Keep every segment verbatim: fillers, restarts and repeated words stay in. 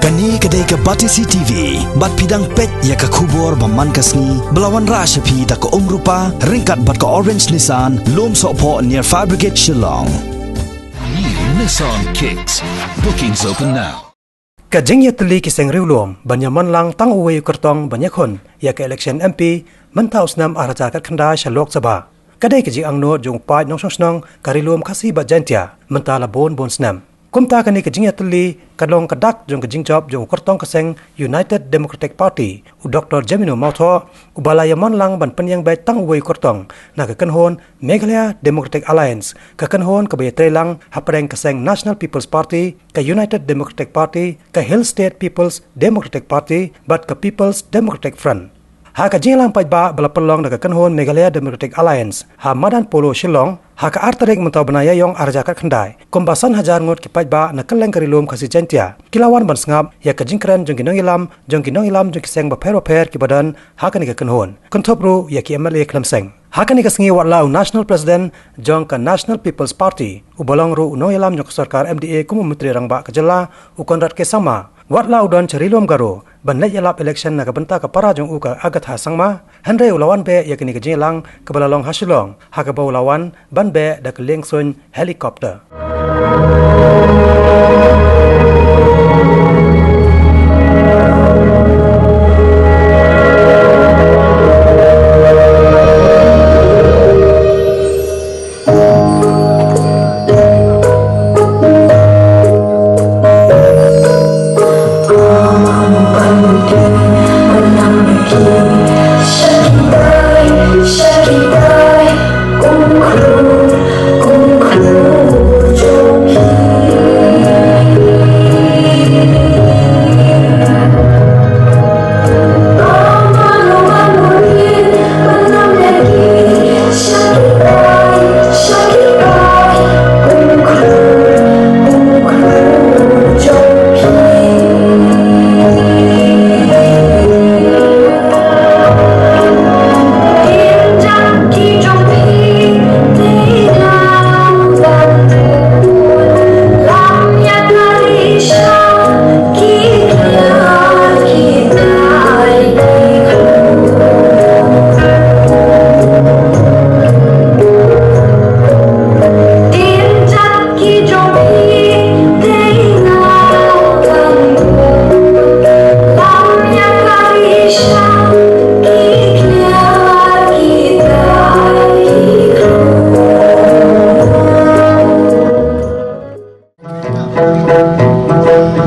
Kane ka dei ka Batesi T V, bad phi dang peit ïa ka khubor ba man ka sngi, ba la wanrah sha phi da ka Umrupa, ryngkat bad ka Orange Nissan, Lum Sohphoh near Fire Brigade Shillong. New Nissan Kicks. Bookings open now. Ka jingïatylli ki seng riewlum ban ïamon lang tang uwei u kyrtong ban ïakhun ïa ka election M P mynta u snem ar hajar khatkhyndai sha Lok Sabha. Ka dei ka jingangnud jong u paid nongshong shnong ka Ri Lum Khasi bad Jaintia mynta la bun bun snem. Kumta kane ka jingïatylli ka long ka dak jong ka jingjop jong u kyrtong ka seng United Democratic Party, u Doktor Jemino Mawthoh, uba la ïamon lang ban pynïeng beit tang uwei u kyrtong na ka kynhun Meghalaya Democratic Alliance, ka kynhun kaba ïatreilang hapdeng ka seng National People's Party, ka United Democratic Party, ka Hill State People's Democratic Party, bad ka People's Democratic Front. Ha ka jingïalang paidbah ba la pynlong da ka kynhun Meghalaya Democratic Alliance ha Madan Polo Shillong, ha ka ar tarik mynta u bnai Ïaïong ar hajar khatkhyndai, kumba san hajar ngut ki paidbah na kylleng ka Ri Lum Khasi Jaintia ki la wan ban sngap ïa ka jingkren jong ki nongïalam, jong ki nongïalam jong ki seng bapher bapher kiba don ha kane ka kynhun, kynthup ruh ïa ki M L A khlem seng. Ha kane ka sngi, wat la u National President jong ka National People's Party, uba long ruh u nongïalam jong ka sorkar M D A kum u Myntri Rangbah ka jylla, u Conrad K Sangma, wat la u don sha Ri Lum Garo ban leit ïalap election na ka bynta ka para jong u ka Agatha Sangma, hynrei u la wan beh ïa kane ka jingïalang kaba la long ha Shillong, ha kaba u la wan ban beh da ka liengsuiñ helicopter.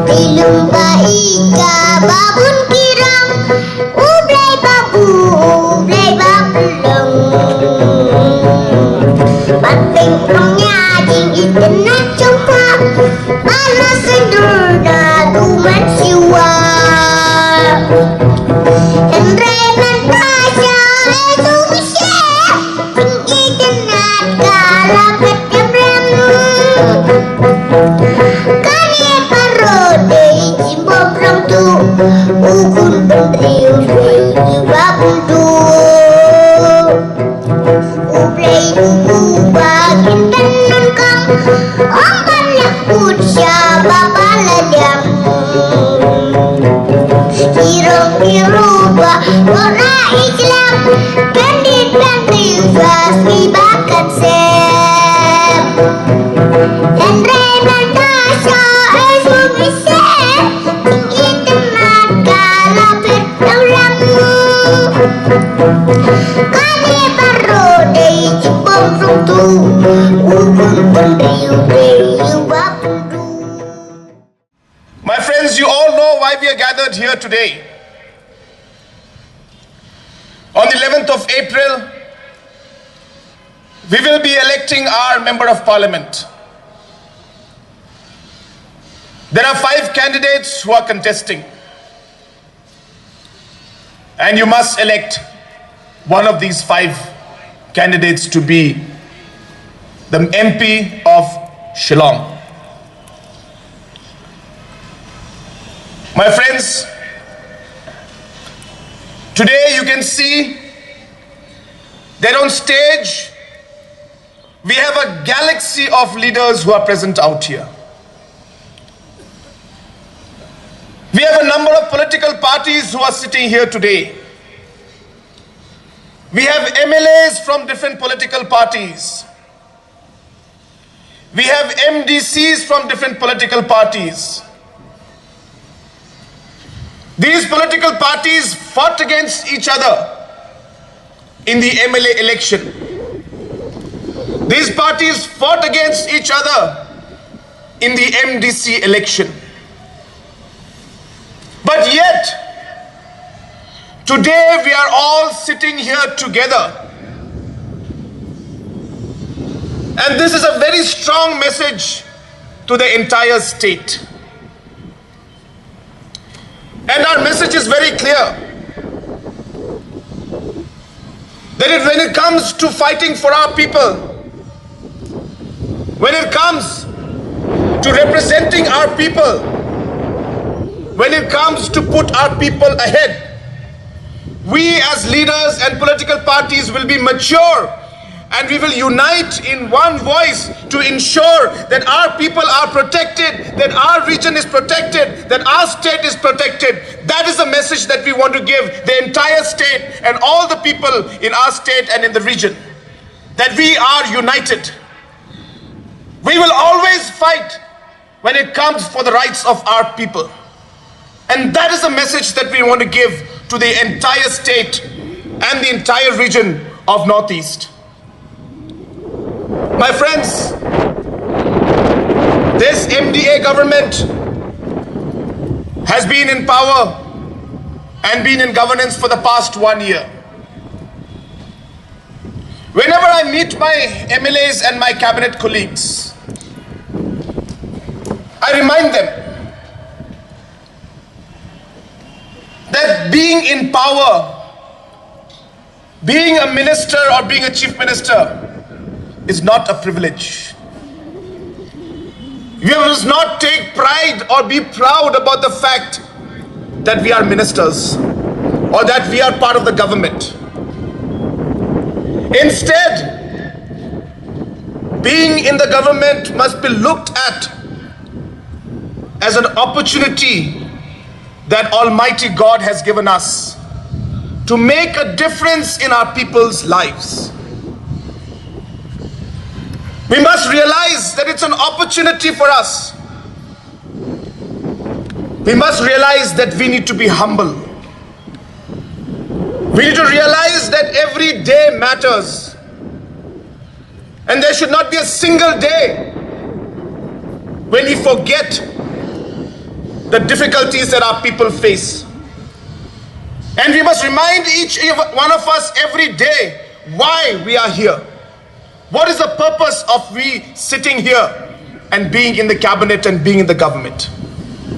Ki lum ba ïeit ka ba bun ki rang, U Blei ba bun, U Blei ba pynlong. Ban pynlong ïa jingïeit na jong pha, ba la sngewdur na u mynsiem. Hynrei mynta sha ïa u mynsiem. Jingïeit ka la phet kyrpang. Kane baroh dei jingbymrong tu, u khun bynriew dei ba bun tu. U Blei u ba kin kynnoh kam, ong ban leh kut sha ba ba la diang. Ki rong ki ruba ora Islam, kan di kan di fas di bakat sem. Hynrei mynta sha ai sum isem, ïeit na ka la phet tau lam. Kane baroh dei jingbymrong tu, u khun bynriew dei u ba bun tu. My friends, you all know why we are gathered here today. On the eleventh of April, we will be electing our Member of Parliament. There are five candidates who are contesting. And you must elect one of these five candidates to be the M P of Shillong. My friends, today you can see that on stage we have a galaxy of leaders who are present out here. We have a number of political parties who are sitting here today. We have M L As from different political parties. We have M D Cs from different political parties. These political parties fought against each other in the M L A election. These parties fought against each other in the M D C election. But yet, today we are all sitting here together. And this is a very strong message to the entire state. And our message is very clear that it, when it comes to fighting for our people, when it comes to representing our people, when it comes to put our people ahead, we as leaders and political parties will be mature and we will unite in one voice to ensure that our people are protected, that our region is protected, that our state is protected. That is the message that we want to give the entire state and all the people in our state and in the region, that we are united. We will always fight when it comes for the rights of our people. And that is the message that we want to give to the entire state and the entire region of Northeast. My friends, this M D A government has been in power and been in governance for the past one year. Whenever I meet my M L As and my cabinet colleagues, I remind them that being in power, being a minister or being a chief minister, is not a privilege. We must not take pride or be proud about the fact that we are ministers or that we are part of the government. Instead, being in the government must be looked at as an opportunity that Almighty God has given us to make a difference in our people's lives. We must realize that it's an opportunity for us. We must realize that we need to be humble. We need to realize that every day matters. And there should not be a single day when we forget the difficulties that our people face. And we must remind each one of us every day why we are here. What is the purpose of we sitting here and being in the cabinet and being in the government?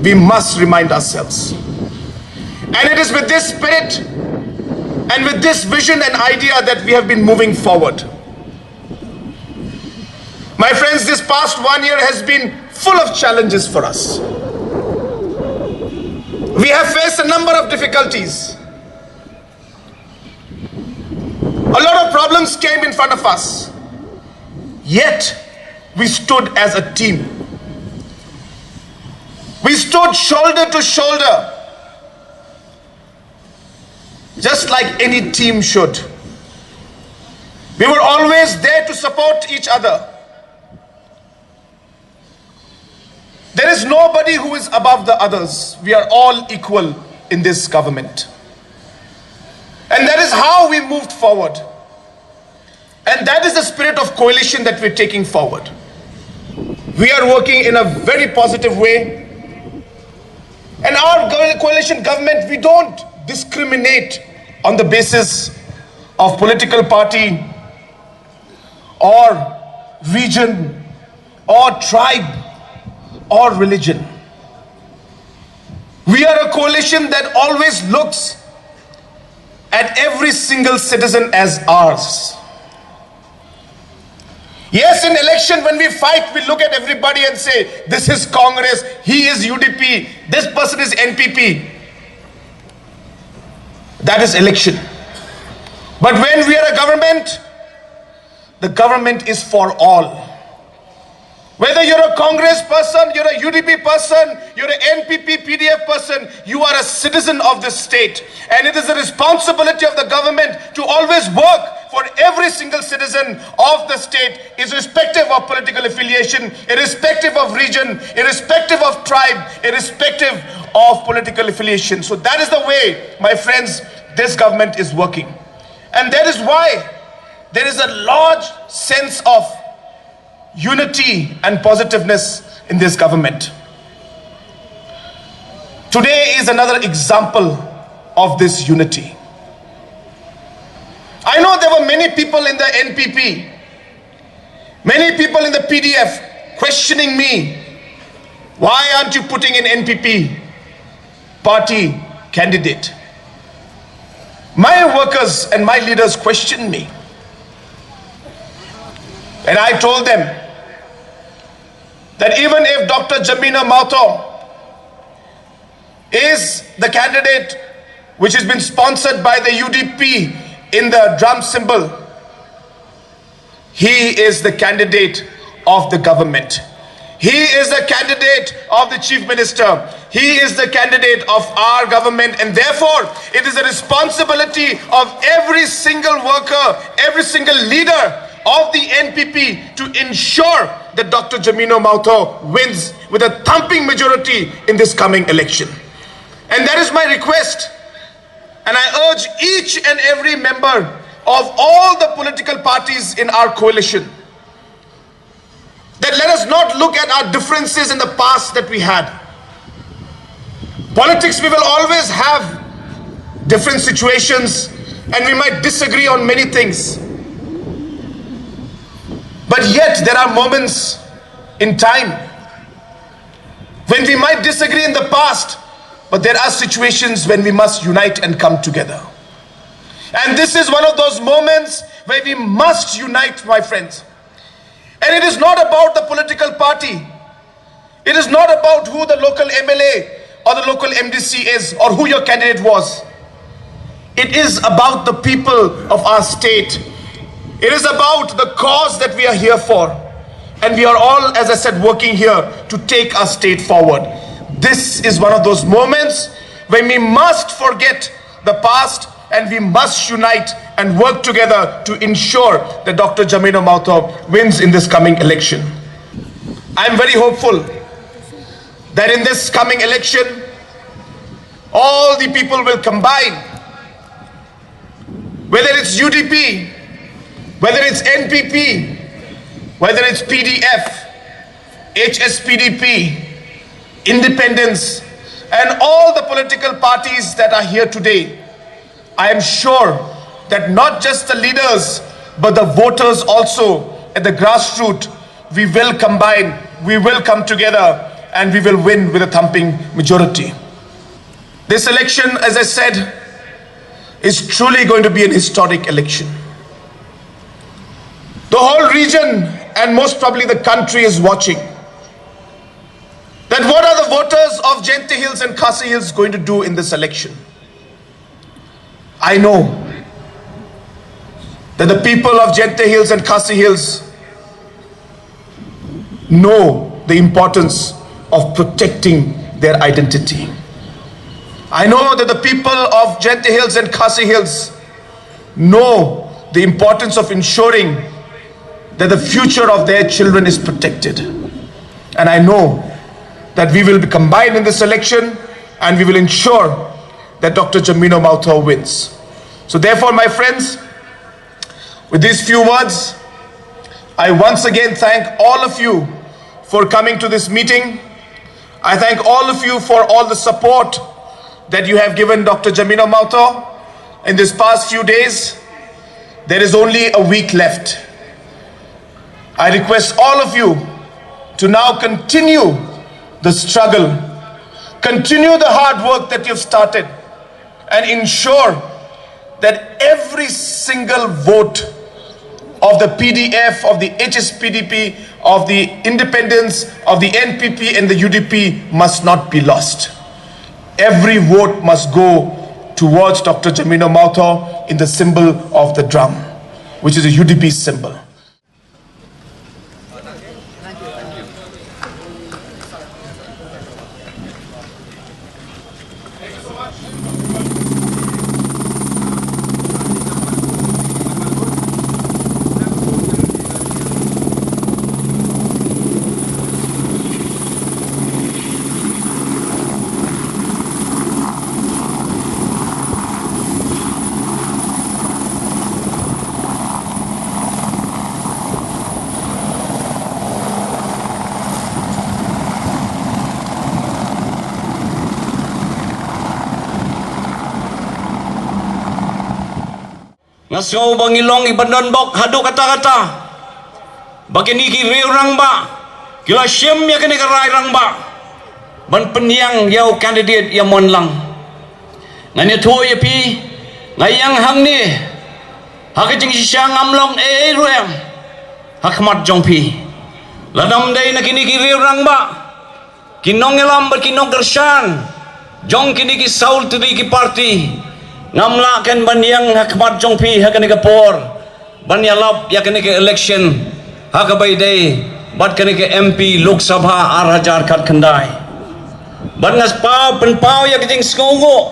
We must remind ourselves. And it is with this spirit and with this vision and idea that we have been moving forward. My friends, this past one year has been full of challenges for us. We have faced a number of difficulties. A lot of problems came in front of us. Yet, we stood as a team. We stood shoulder to shoulder, just like any team should. We were always there to support each other. There is nobody who is above the others. We are all equal in this government. And that is how we moved forward. And that is the spirit of coalition that we're taking forward. We are working in a very positive way. And our gov- coalition government, we don't discriminate on the basis of political party or region or tribe or religion. We are a coalition that always looks at every single citizen as ours. Yes, in election, when we fight, we look at everybody and say, "This is Congress, he is U D P, this person is N P P." That is election. But when we are a government, the government is for all. Whether you're a Congress person, you're a U D P person, you're an N P P P D F person, you are a citizen of this state. And it is the responsibility of the government to always work for every single citizen of the state, irrespective of political affiliation, irrespective of region, irrespective of tribe, irrespective of political affiliation. So that is the way, my friends, this government is working. And that is why there is a large sense of unity and positiveness in this government. Today is another example of this unity. I know there were many people in the N P P, many people in the P D F questioning me, "Why aren't you putting an N P P party candidate?" My workers and my leaders questioned me. And I told them that even if Doctor Jamina Mawthaw is the candidate which has been sponsored by the U D P in the drum symbol, he is the candidate of the government. He is the candidate of the chief minister. He is the candidate of our government, and therefore it is the responsibility of every single worker, every single leader of the N P P to ensure that Doctor Jamina Mawthaw wins with a thumping majority in this coming election. And that is my request. And I urge each and every member of all the political parties in our coalition that let us not look at our differences in the past that we had. Politics, we will always have different situations and we might disagree on many things. But yet, there are moments in time when we might disagree in the past, but there are situations when we must unite and come together. And this is one of those moments where we must unite, my friends. And it is not about the political party. It is not about who the local M L A or the local M D C is or who your candidate was. It is about the people of our state. It is about the cause that we are here for. And we are all, as I said, working here to take our state forward. This is one of those moments when we must forget the past and we must unite and work together to ensure that Doctor Jamina Mawthaw wins in this coming election. I am very hopeful that in this coming election, all the people will combine, whether it's U D P, whether it's N P P, whether it's P D F, H S P D P, independents, and all the political parties that are here today. I am sure that not just the leaders, but the voters also at the grassroots, we will combine, we will come together, and we will win with a thumping majority. This election, as I said, is truly going to be an historic election. The whole region and most probably the country is watching that what are the voters of Jaintia Hills and Khasi Hills going to do in this election. I know that the people of Jaintia Hills and Khasi Hills know the importance of protecting their identity. I know that the people of Jaintia Hills and Khasi Hills know the importance of ensuring that the future of their children is protected. And I know that we will be combined in this election and we will ensure that Doctor Jamina Mawthaw wins. So therefore, my friends, with these few words, I once again thank all of you for coming to this meeting. I thank all of you for all the support that you have given Doctor Jamina Mawthaw in this past few days. There is only a week left. I request all of you to now continue the struggle, continue the hard work that you've started, and ensure that every single vote of the P D F, of the H S P D P, of the independents, of the N P P and the U D P must not be lost. Every vote must go towards Doctor Jamina Mawthaw in the symbol of the drum, which is a U D P symbol. Nga sngew ba ngi long i bandon bok haduh katta katta ba kine ki riew rangbah ki la shim ïa kane ka rai rangbah ban pynïeng ïa u candidate ïa mon lang. Ngan ïathuh ïa phi, nga ïeng hangne ha ka jingshisha ngam long ei ei ruh em ha khmat jong phi. Lada ym dei na kine ki riew rangbah, ki nongïalam bad ki nongkyrshan jong kine ki saw tylli ki party, ngam lah ken ban ïeng ha khmat jong phi ha kane ka por ban ïalap ïa kane ka election ha kaba ïadei bad kane ka M P Lok Sabha ar hajar khatkhyndai. Bad nga paw pynpaw ïa ka jingsngewnguh,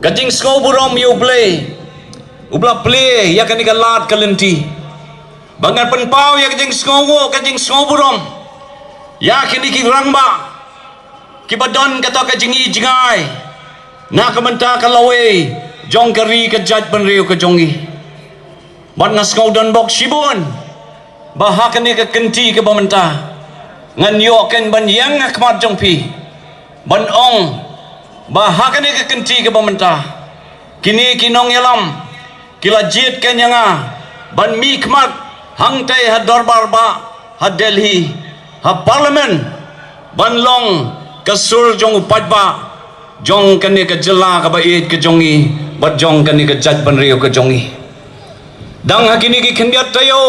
ka jingsngewburom ïa U Blei uba la plie ïa kane ka lad ka lynti. Ba ngan pynpaw ïa ka jingsngewbha, ka jingsngewburom ïa kine ki rangbah kiba don kata ka jingi jingai na ka bynta ka lawei jong ka ri ka jaitbynriew ka jong ngi. Bad nga sngew don bok shibun ba ha kane ka kynti kaba mynta ngan ïoh ken ban ïeng ha khmat jong phi ban ong ba ha kane ka kynti kaba mynta kine ki nongïalam ki la jied ken ïa nga ban mihkhmat hangtei ha dorbar bah ha Delhi, ha Parliament, ban long ka sur jong u paidbah jong kane ka jylla kaba ïeit ka jong ngi bad jong kane ka jaitbynriew ka jong ngi. Dang ha kine ki khyndiat taïew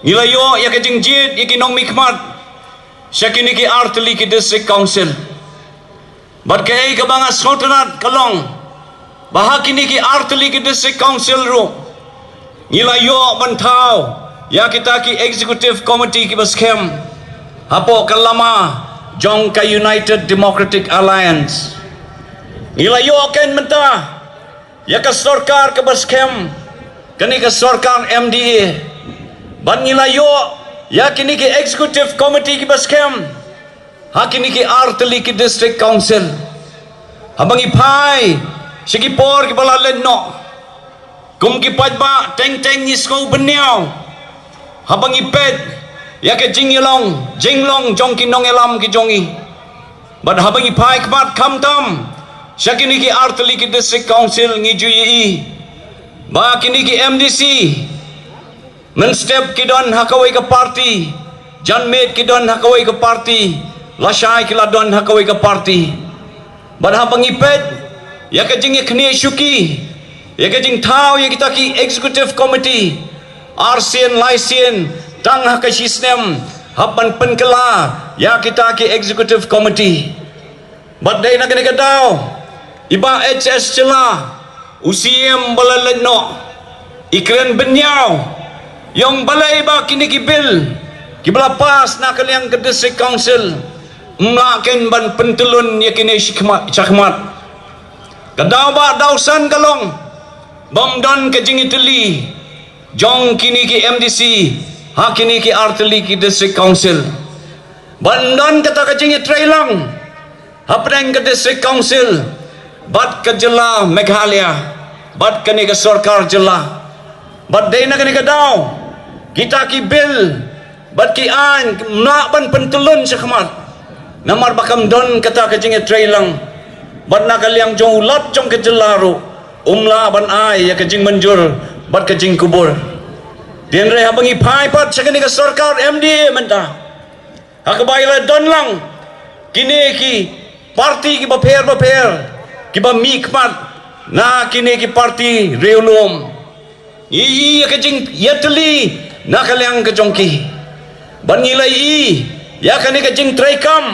ngi la ïoh ïa ka jingjied ïa ki nongmihkhmat sha kine ki artylli ki District Council. Bad kaei kaba nga sngewtynnat ka long ba ha kine ki artylli ki District Council ruh ngi la ïoh ban thaw ïa kita ki Executive Committee kiba skhem hapoh ka lama jong ka United Democratic Alliance. Ngi la ïoh ken mynta ïa ka sorkar kaba skhem, kane ka sorkar M D A. Bad ngi la ïoh ïa kine ki Executive Committee kiba skhem ha kine ki artylli ki District Council. Haba ngi phai sha ki por kiba la leit noh, kum ki paidbah teng teng ngi sngew bynñiaw haba ngi peit ïa ka jingïalong jinglong jong ki nongïalam ki jong ngi. Bad haba ngi phai khmat khamtam sha kine ki artylli ki District Council ngi ju ïohi ba kine ki M D C mynstep ki don ha kawei ka party, janmiet ki don ha kawei ka party, lashai ki la don ha kawei ka party. Bad haba ngi peit ïa ka jingïaknieh shuki ïa ka jingthaw ïa kita ki Executive Committee arsien laisien tang ha ka shisnem hap ban pynkylla ïa kita ki Executive Committee. Bad dei na kane ka daw i Bah H S Shylla, u C M ba la leit noh, i kren bynñiaw ïa ong balei ba kine ki bill kiba la pass na ka liang ka District Council ym lah ken ban pyntyllun ïa kine shakhmat, shakhmat. Ka daw ba daw san ka long bym don ka jingïatylli jong kine ki M D C ha kine ki artylli ki District Council. Bym don kata ka jingïatreilang hapdeng ka District Council bad ka jylla Meghalaya bad kane ka sorkar jylla. Bad dei na kane ka daw kita ki bill bad ki aiñ ym lah ban pyntyllun shakhmat namar ba kam don kata ka jingïatreilang. Bad na ka liang jong u Lat jong ka jylla ruh um lah ban ai ïa ka jingmynjur bad ka jingkubur. Hynrei haba ngi phai pat sha kane ka sorkar M D A mynta ha kaba ïa la don lang kine ki party kiba pher ba pher kiba mihkhmat na kine ki party riewlum. Ngi ïohi ïa ka jingïatylli na ka liang ka jong ki. Bad ngi la ïohi ïa kane ka jingtreikam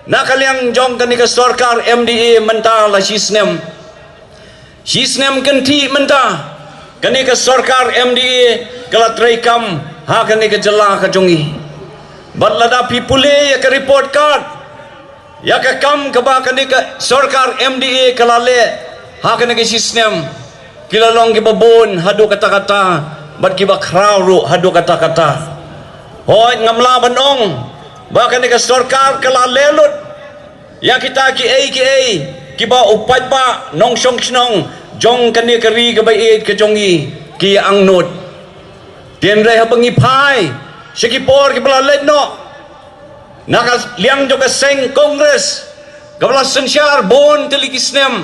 na ka liang jong kane ka sorkar M D A mynta la shisnem. Shisnem kynthih mynta kane ka sorkar M D A ka la treikam ha kane ka jylla ka jong ngi. Bad lada phi pule ïa ka report card Ïa ka kam kaba kane ka sorkar M D A ka la leh ha kane ka shi snem, ki la long kiba bun haduh katta katta, bad kiba khraw ruh haduh katta katta. Hooid, ngam lah ban ong ba kane ka sorkar ka la leh lut ïa kita kiei kiei kiba u paidbah nongshong shnong jong kane ka ri kaba ïeit ka jong ngi ki angnud. Hynrei haba ngi phai sha ki por kiba la leit noh, na ka liang jong ka seng Congress kaba la synshar bun tylli ki snem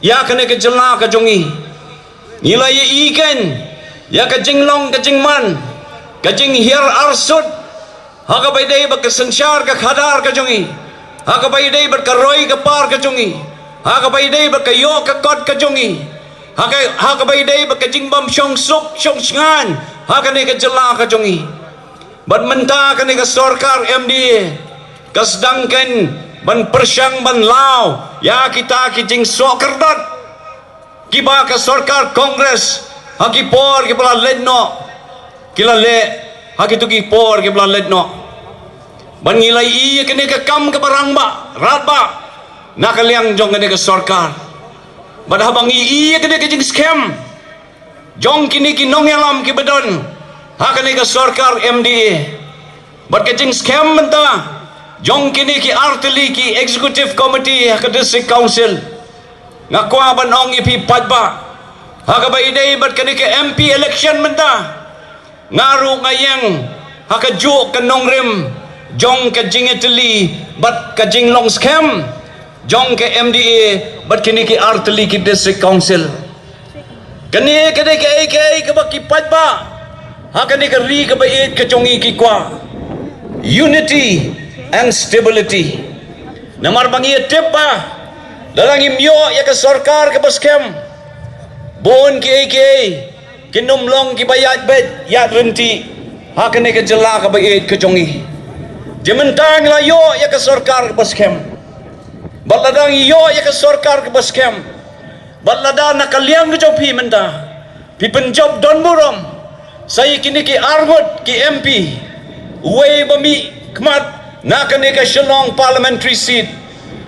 ïa kane ka jylla ka jong ngi, ngi la ïohi kein ïa ka jinglong ka jingman, ka jinghiar arsut ha kaba ïadei bad ka synshar ka khadar ka jong ngi, ha kaba ïadei bad ka roi ka par ka jong ngi, ha kaba ïadei bad ka ïoh ka kot ka jong ngi, ha ka, ha kaba ïadei bad ka jingbym shong suk shong shngaiñ ha kane ka jylla ka jong ngi. Bad mynta kane ka sorkar M D A ka sdang kein ban pyrshang ban law ïa kita ki jingsoh kyrdot kiba ka sorkar Congress ha ki por kiba la leit noh ki la leh, ha kito ki por kiba la leit noh. Bad ngi la ïohi ïa kane ka kam kaba rangbah radbah na ka liang jong kane ka sorkar. Bad haba ngi ïohi ïa kane ka jingskhem jong kine ki nongïalam kiba don ha kane ka sorkar M D A, bad ka jingskhem mynta jong kine ki artylli ki executive committee ha ka district council, nga kwah ban ong ïa phi paidbah, ha kaba ïadei bad kane ka M P election mynta, nga ruh nga ïeng ha kajuh ka nongrim jong ka jingïatylli bad ka jinglong skhem jong ka M D A bad kine ki artylli ki district council. Kane ka dei kaei kaei kaba ki paidbah ha kane ka ri kaba ïeit ka jong ngi ki kwah: unity and stability. Namar ba ngi ïatip ba lada ngim ïoh ïa ka sorkar kaba skhem, bun kiei kiei kin ym long kiba ïaid beit ïaid ryntih ha kane ka jylla kaba ïeit ka jong ngi. Te mynta ngi la ïoh ïa ka sorkar kaba skhem. Bad lada ngi ïoh ïa ka sorkar kaba skhem, bad lada na ka liang ka jong phi mynta phi pynjop don burom sa ïa kine ki arngut ki M P, uwei ba mih khmat na kane ka Shillong parliamentary seat,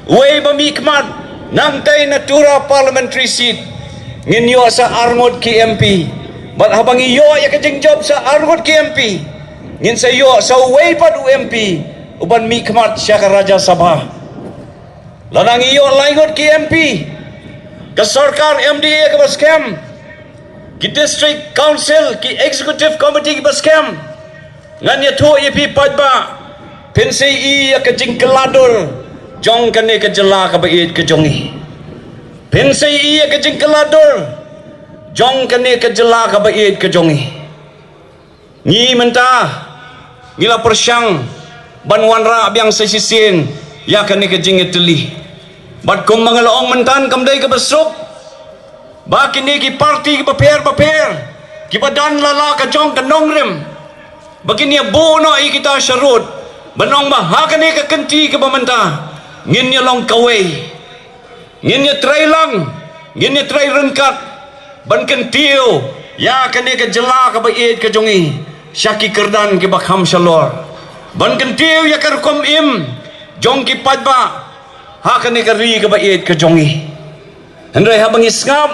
uwei ba mih khmat nangtei na Tura parliamentary seat, ngin ïoh sa arngut ki M P. Bad haba ngi ïoh ïa ka jingjop sa arngut ki M P, ngin sa ïoh sa uwei pat u M P uban mih khmat sha ka Rajya Sabha. Lada ngi ïoh laingut ki M P, ka sorkar M D A kaba skhem, ki district council, ki executive committee kiba skhem, ngan ïathuh ïa phi paidbah, phin sa ïohi ïa ka jingkylla dur jong kane ka jylla kaba ïeit ka jong ngi. Phin sa ïohi ïa ka jingkylla dur jong kane ka jylla kaba ïeit ka jong ngi. Ngi mynta ngi la pyrshang ban wanrah biang sa shisien ïa kane ka jingïatylli. Bad kumba nga la ong mynta, kam dei kaba suk ba kine ki parti kiba pher bapher kiba don la la ka jong ka nongrim ba kin ïa buh noh ïa kita sharud, ban ong ba ha kane ka kynti kaba mynta ngin ïa long kawei. Ngin ïa trei lang, ngin ïa trei ryngkat ban kyntiew ïa kane ka jylla kaba ïeit ka jong ngi sha ki kyrdan kiba kham shalor, ban kyntiew ïa ka rukom im jong ki paidbah ha kane ka ri kaba ïeit ka jong ngi. Hynrei haba ngi sngap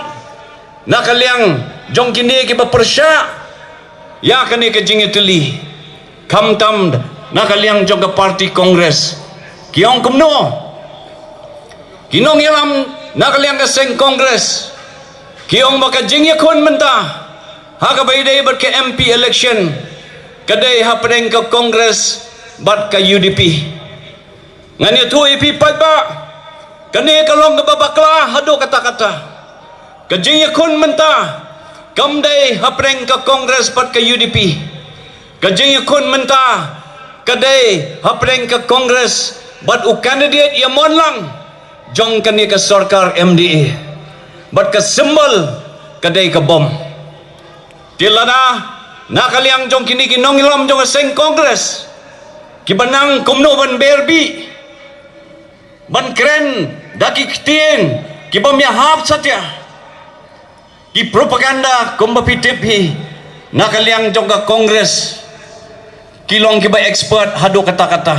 na ka liang jong kine kiba pyrshah ïa kane ka jingïatylli, khamtam na ka liang jong ka parti Congress, ki ong kumno? Ki nongïalam na ka liang ka seng Congress ki ong ba ka jingïakhun mynta ha kaba ïadei bad ka M P election ka dei hapdeng ka Congress bad ka U D P. Ngan ïathuh ïa phi paidbah, kane ka long kaba bakla haduh katta katta. Ka jingïakhun mynta kam dei hapdeng ka Congress bad ka U D P. Ka jingïakhun mynta ka dei hapdeng ka Congress bad u candidate ïa mon lang jong kane ka sorkar M D A, bad ka symbol ka dei ka bom. Te lada na ka liang jong kine ki nongïalam jong ka seng Congress kiba nang kumno ban ber bih, ban kren da ki ktien kiba ym ïahap satia, ki propaganda kumba phi tip hi, na ka liang jong ka Congress ki long kiba expert haduh katta katta.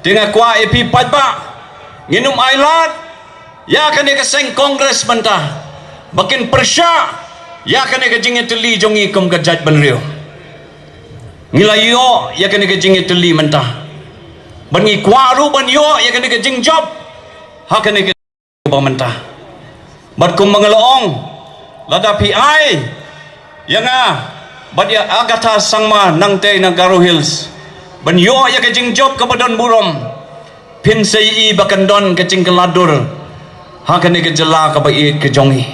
Te nga kwah ïa phi paidbah, ngin ym ailad ïa kane ka seng Congress mynta ba kin pyrshah ïa kane ka jingïatylli jong ngi kum ka jaitbynriew. Ngi la ïoh ïa kane ka jingïatylli mynta, bad ngi kwah ruh ban ïoh ïa kane ka jingjop ha kane ka ba mynta. Bad kumba nga la ong, lada phi ai ïa nga bad ïa Agatha Sangma nangtei na Garo Hills ban ïoh ïa ka jingjop kaba don burom, phin sa ïohi ba kan don ka jingkylla dur ha kane ka jylla kaba ïeit ka jong ngi.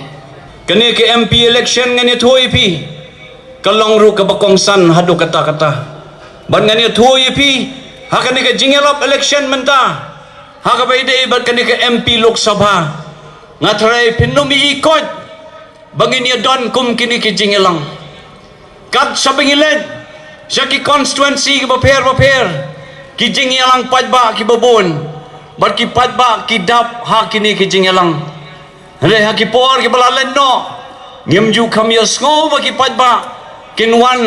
Kane ka M P election ngan ïathuh ïa phi, ka long ruh kaba kongsan haduh katta katta. Bad ngan ïathuh ïa phi, ha kane ka jingïalap election mynta, ha kaba ïadei bad kane ka M P Lok Sabha, nga tharai phin ym ïohi koit ba ngin ïadon kum kine ki jingïalang. Kat shaba ngi leit sha ki constituency kiba pher ba pher, ki jingïalang paidbah kiba bun bad ki paidbah ki dap ha kine ki jingïalang. Hynrei ha ki por kiba la leit noh, ngim ju kham ïohsngew ba ki paidbah kin wan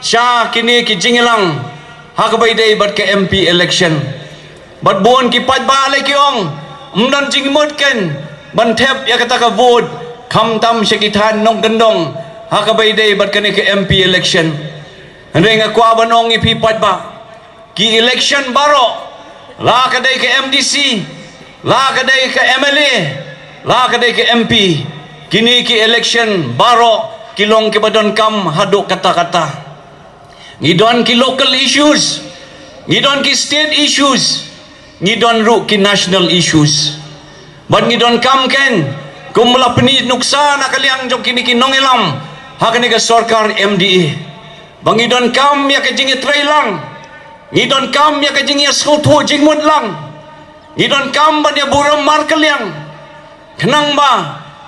sha kine ki jingïalang ha kaba ïadei bad ka M P election. Bad bun ki paidbah lei ki ong, ym don jingmut ken ban thep ïa kata ka vote, khamtam sha ki thaiñ nongkyndong ha kaba ïadei bad kane ka M P election. Hynrei nga kwah ban ong ïa phi paidbah, ki election baroh, la ka dei ka M D C, la ka dei ka M L A, la ka dei ka M P, kine ki election baroh ki long kiba donkam haduh katta katta. Ngi don ki local issues, ngi don ki state issues, ngi don ruh ki national issues. Bad ngi donkam ken, kumba la pyni nuksa na ka liang jong kine ki nongïalam ha kane ka sorkar M D A, ba ngi donkam ïa ka jingïatreilang, ngi donkam ïa ka jingïasngewthuh jingmut lang, ngi donkam ban ïaburom markylliang, khnang ba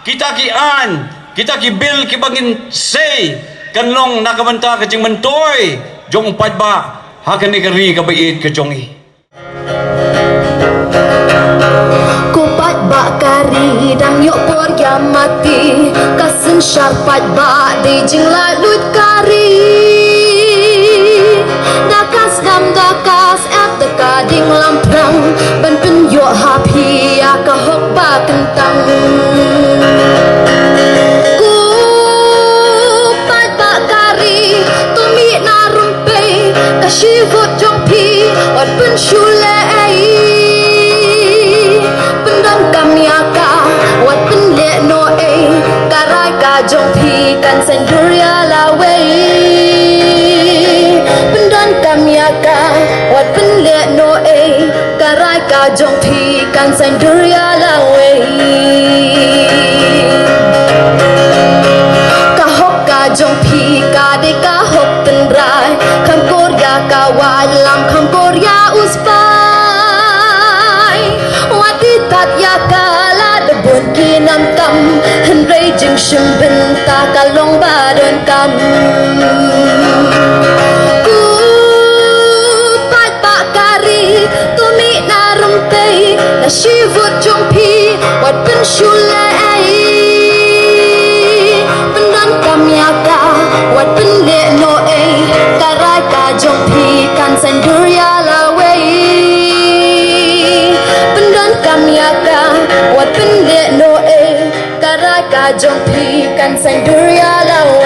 kita ki aiñ, kita ki bill kiba ngin sei, kan long na ka bynta ka jingmyntoi jong u paidbah ha kane ka ri kaba ïeit ka jong ngi. Ko paidbah ka ri, dang ïoh por ïa mati, ka synshar paidbah dei jinglaitluid ka ri. Da ka sdang da ka sep da ka ding lamphrang, ban pynïoh ha phi ïa ka hok ba kyntang. Ko paidbah ka ri, to mih na rympei, ka shi vote jong phi wat pynshlur ei. Pyndonkam ïa ka, wat pynlehnoh ei, ka rai ka jong phi kan saiñdur ïa lawei. Pyndonkam ïa ka, wat pynlehnoh ei, ka rai ka jong phi kan saiñdur ïa lawei. Ka hok ka jong phi ka dei ka hok tynrai, kham kor ïa ka waitlam, kham kor ïa u spah. Wat ïa tad ïa ka lada bun ki nam tam, hynrei jingshim bynta ka long ba donkam. Ko paidbah ka ri, to mih na rympei, na shi vote jong phi wat pynshlur ei. Pyndonkam ïa ka, wat pynlehnoh ei, ka rai ka jong phi kan saiñdur ïa lawei. Pyndonkam ïa ka, wat pynlehnoh ei, ka rai ka jong phi kan saiñdur ïa lawei.